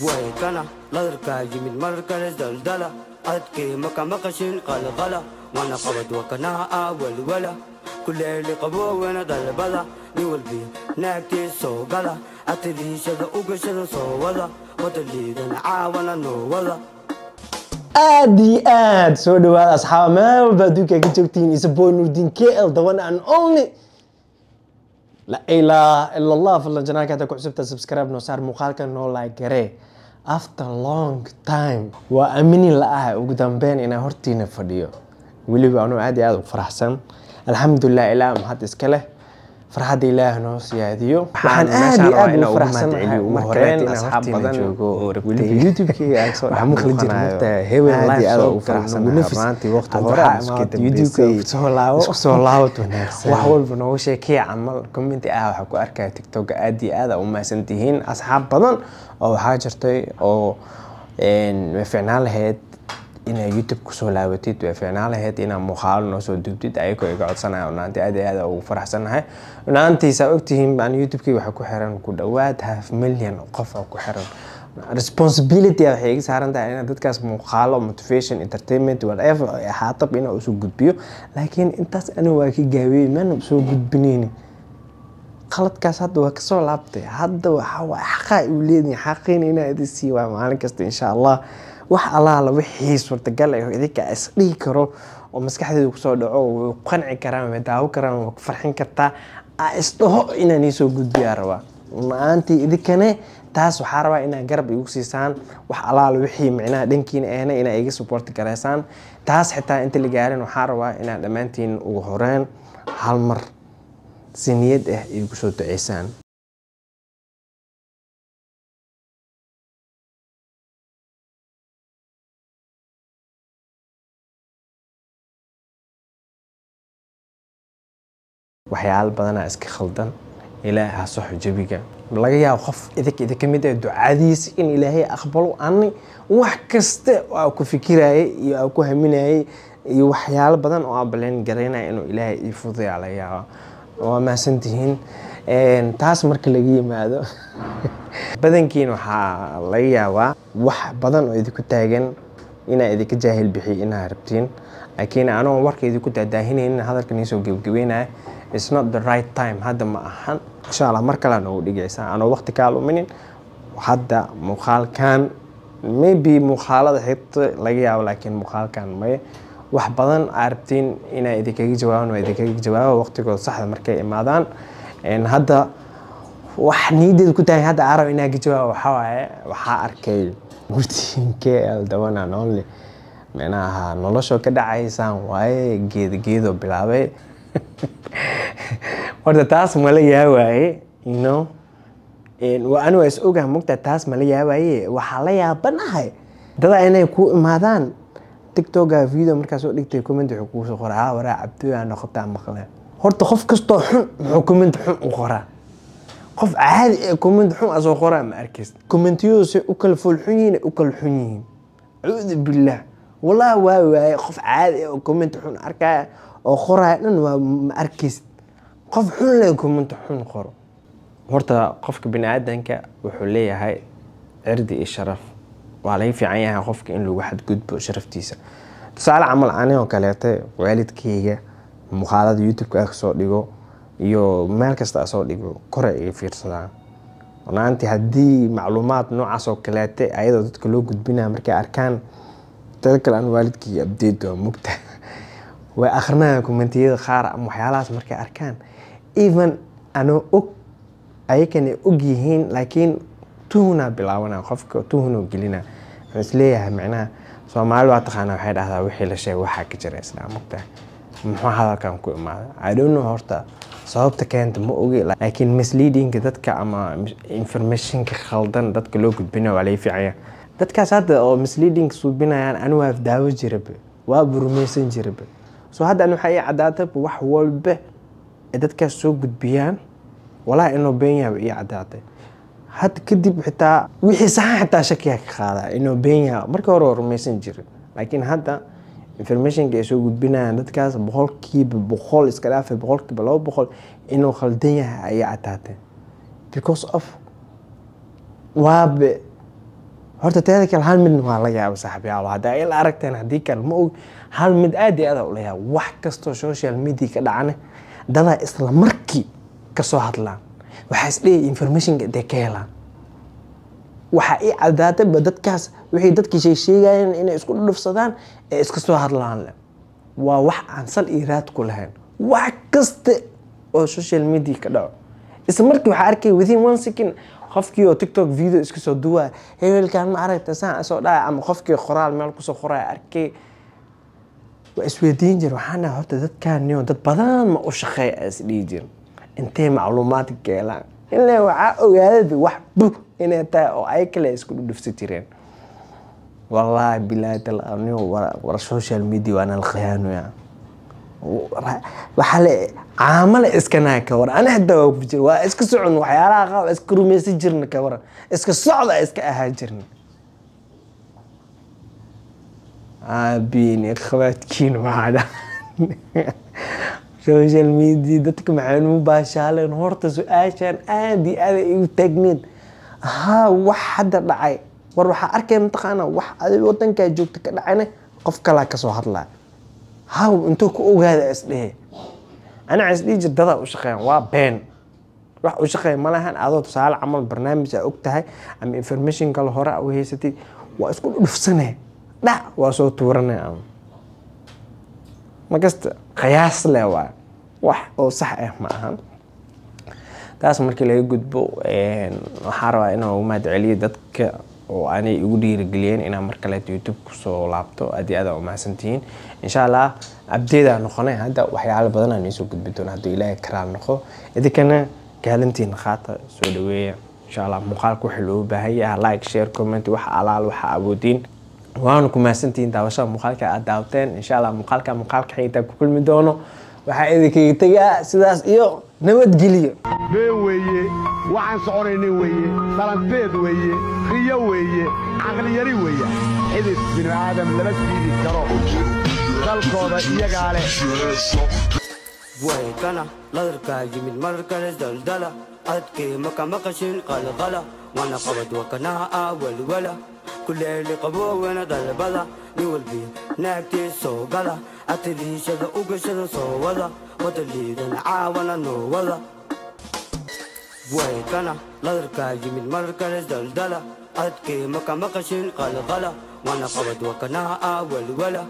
Waykana ladarkaa yimid mar kale daldala adkii maka maqashin qalqala wana qabad wakanaha ah walwala kuleeli qabowena dalbada nin walbiya naagtii soo gala atiriishada u gashada soo wada wada liidan caawana noo wada. Aad iyo aad soo dhawaada asxaaba, meel walba adduunka ka joogtiin. Isa boy Nuurdiin KL, the one and only. La ilaaha ila Allah. Fadlan channelka hadda ku cusubta subscribe noo saar, muuqaalka noo like garee. After long time waa aamini la-ah ugu dambeyn inaan hortiina fadhiyo, weliba anuu aad iyo aad u faraxsan. Alxamdulilah, ilaah mahad iska leh, farxadda Ilaah noo siyaadiyo. Waxaan aad iyo aad ugu faraxsanahay ugu horeyn asxaab badan oo weliba YouTube-kayga aan soo dhex maqli jiray mugta hebel live soo ugu faraxsanahay maantii waqti hore aan isku dambeysay, soo laabo, isku soo laabad wanaagsan, wax walba nooga sheekaya camal comment ah waxaa ku arkaya TikTok. Aad iyo aad aa u mahadsantihiin asxaab badan oo waxaa jirtay oo way fiicnaan lahayd inaa YouTube kusoo laabatid, way fiicnaan lahayd inaa muuqaalo noo soo duubtid, ayagoo iga codsanaya. Runaantii aad iyo aad ugu faraxsanahay. Runaantii saa ogtihiin baan YouTube-kii waxaa ku xiran ku dhawaad half million qof oo ku xiran. Responsibility waxay iga saaran tahay inaan dadkaas muuqaalo motivation, entertainment, whatever ay ahaataba inaan usoo gudbiyo. Laakiin intaas aniga waa ka gaabiyey, mana soo gudbinayni. Qaladkaas hadda waa kasoo laabtay. Hadda waxaa waay xaqaa uu leedahay, xaqiina inaa idin sii waay maalin kasta insha Allah. Wax allaala wixii suurtagal ah idinka is dhihi karo oo maskaxdeedu kusoo dhaco, way qanci karaan, way daawo karaan, way ku farxin kartaa aa isdhaho inaan iisoo gudbiyaa rabaa. Run-ahaantii idinkane taas waxaa rabaa inaa garab igu siisaan, wax allaala wixii micnaha dhankiina ahna inaa iga support gareysaan. Taas xitaa inta la gaarin waxaa rabaa inaa dhammaantiin ugu horeyn hal mar si niyad ah igu soo duceysaan. Waxyaalo badanaa iska khaldan, Ilaah ha saxo jabiga. Laga yaabo qof idinka idinka mid ah ducadiisa in Ilaahay aqbalo. Ani wax kasta oo aan ku fikirayay iyo aan ku haminayay iyo waxyaalo badan oo aan baleen garaynaya inuu Ilaahay ii fududeeyo laga yaaba. Waa mahadsantihiin. Taas marka laga yimaado, badankiin waxaa laga yaabaa wax badan oo idinku taagan inaa idinka jaahil bixiyo inaa rabtiin, laakiin anoo warka idinku daadaahinaynin hadalkan iisoo gebagabeynaya, it's not the right time, hadda ma ahan. Insha Allah mar kalea noogu dhigaysaa anoo waqti kaa luminin. Hadda muuqaalkan, maybe muuqaalada xigta laga yaabo, laakiin muuqaalkan maye. Wax badan aa rabtiin inaa idinkaga jawaabaan waa idinkaga jawaaba waqtigooda saxda markay imaadaan. Hadda wax niyaddeeda ku tahay hadda aan rabo inaan ka jawaabo waxaa waaye, waxaa arkay Nuurdiin KL, the one and only, micnaha noloshoo ka dhacaysaan waaye geedo geedo bilaabay. Horta taas mala yaawaye, waa ani waa is ogaha mogtaa, taas mala yaawaye. Waxaa la yaabanahay dadaa inay ku imaadaan TikToka video markaa soo dhigtay, comment wuxuu kugu soo qoraa "Ah, waraa cabdooy noqotaa maqleen." Horta qof kastoo xun muxuu comment xun u qoraa? Qof caadi ee comment xun asoo qoraa ma arkaysid. Commentiyadu say u kala fool xun yihiin ay u kala xun yihiin, acuudu billah. Wallahi waa waaye qof caadi ah oo comment xun arkaya oo qoraya dhan waa ma arkaysid. Qof xun leh comment xun qoro. Horta qofka bini aadanka wuxuu leeyahay cirdi iyo sharaf. Waa laga fiican yahay qofka in lagu xadgudbo sharaftiisa. Tusaale camal anigoo kaleete, waalidkayga muuqaalada YouTube-ka ah soo dhigo iyo meel kasta a soo dhigo kore iga fiirsadaan. Runaantii haddii macluumaad noocaas oo kaleete ayadoo dadka loo gudbinaya markay arkaan dad kale, aan waalidkayga update waa mugta, way akrinayaan commentiyada qaar ama waxyaalahaas markay arkaan, even anoo og ayakana og yihiin, laakiin tuhunaa bilaabanaa, qofka tuhunuu gelina. Wuxuu isleeyahay macnaha Soomaali waa taqaanaa, waxay dhahdaa wixii la sheegay waxaa ka jira isla mugtahay. Muxuu hadalkan ku imaaday? I don't know. Horta sababta keenta ma ogi, laakiin misleadingka dadka ama informationka khaldan dadka loo gudbinayo waa laga fiicanya. Dadkaas hadda oo misleading suubinayaan anigu waa daawo jiraba, waa rumaysan jiraba. So hadda ani waxaa ii caddaatay wax walba ay dadkaas soo gudbiyaan walahi inuu been yahay ii caddaatay. Hadda kadib xitaa wixii saxan xitaa shakiyaa ka qaadaa inuu been yahay. Markii hore waa rumaysan jirin, laakiin hadda informationka ay soo gudbinayaan dadkaas 100% iska dhaafay, 200% inuu khaldan yahay ayaa caddaatay, because of waabe Horta teeda kale hal midna waa la yaaba saaxiibyaal, hadda ay la aragteen haddii kale ma og. Hal mid aad iyo aad ula yaaba, wax kastoo social media ka dhacana dadaa isla markii kasoo hadlaan. Waxaa isdhehaya informationka intay ka helaan. Waxaa ii caddaatayba dadkaas waxay dadkii sheegayeen inay isku dhudhufsadaan ee iska soo hadlaan le. Waa wax aan sal iyo raad ku lahayn. Wax kasta oo social media ka dhaco isla markii waxaa arkay within one second qofkii oo TikTok video iska soo duwaya, hebelkan ma aragta saan soo dhacay, ama qofkii qoraal meel kusoo qoraya arkay. Waa isweydiin jir, waxaan dhahay horta dadkan niyo dad badan ma u shaqeeya, is dhihi jir intee macluumaadka ka helaan. Ilaa waxaa ogaaday wax bug inay tahay oo ay kale isku dhudhufsan jireen. Wallaahi bilaahi taala niyo war social media waana la khiyaanoyaa. Waxaa le caamale iska nahay ka waran. Ani xitaa waa ku jira, waa iska socon waxyaalaha qaar, waa iska rumaysan jirna ka waran, iska socda iska ahaa jirna. Aabiin khabaadkiin waxaa dhahan social media dadka maxay nuu baashaaleen. Horta su-aashan aad iyo aad ay igu taagneed. Haa, wax hadda dhacay war waxaa arkaya mataqaanaa, wax adiga wadankaa joogta ka dhacayna qof kalaa kasoo hadlaya. Haw intuu ku ogaada isdhehe? Aniga isdhihi jir dadaa u shaqeeyaan, waa been, wax u shaqeeya ma lahan. Adoo tusaale camal barnaamij aa og tahay ama information kale hore u haysatay, waa isku dhufsane, dhac waa soo tuuranay. Ama makasta qiyaas leh waa wax oo sax ah ma ahan. Taas markii laga gudbo, waxaa rabaa inaan ugu mahad celiyo dadka oo aanay igu dhiirigeliyeen inaan mar kaleeto YouTube kusoo laabto. Aad iyo aad aa umahadsantihiin. Insha Allah update aan noqonay hadda, waxyaalo badan aan iisoo gudbi doona hadduu Ilaahay karaal noqo. Idinkana kaalintiina qaata, soo dhaweeya insha Allah. Muuqaalka waxa loogu baahan yahay like, share, comment, wax alaal waxa awoodiin. Waana ku mahadsantihiin daawashada muuqaalka aad daawateen. Insha Allah muuqaalka muuqaalka xigta ku kulmi doono. Waxaa idinkaga tegaa sidaas iyo nabadgeliyo. Been weeye, waxaan soconaynin weeye, dhalanteed weeye, riyo weeye, caqliyari weeye. Xidid binu aadam lama siidi karo, dalkooda iyagaa leh. Way kana ladarkaa yimid mar kale daldala adkii maka maqashin qalqala wana qabad wakanaa walwala kuleeli qabowena dalbada nin walbiyo naagtii soo gala atiriishada u gashada soo wada wada liidan caawana noo wada. Way kana ladarkaa yimid mar kale daldala adkii maka maqashin qalqala wana qabad wakanaa walwala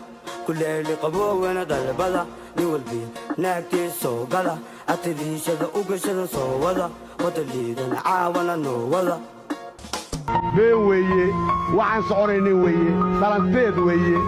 kuleeli qabowena dalbada nin walbiyo naagtii soo gala atiriishada u gashada soo wada wada liidan caawana noo wada. Been weeye, waxaan soconaynin weeye, dhalanteed weeye.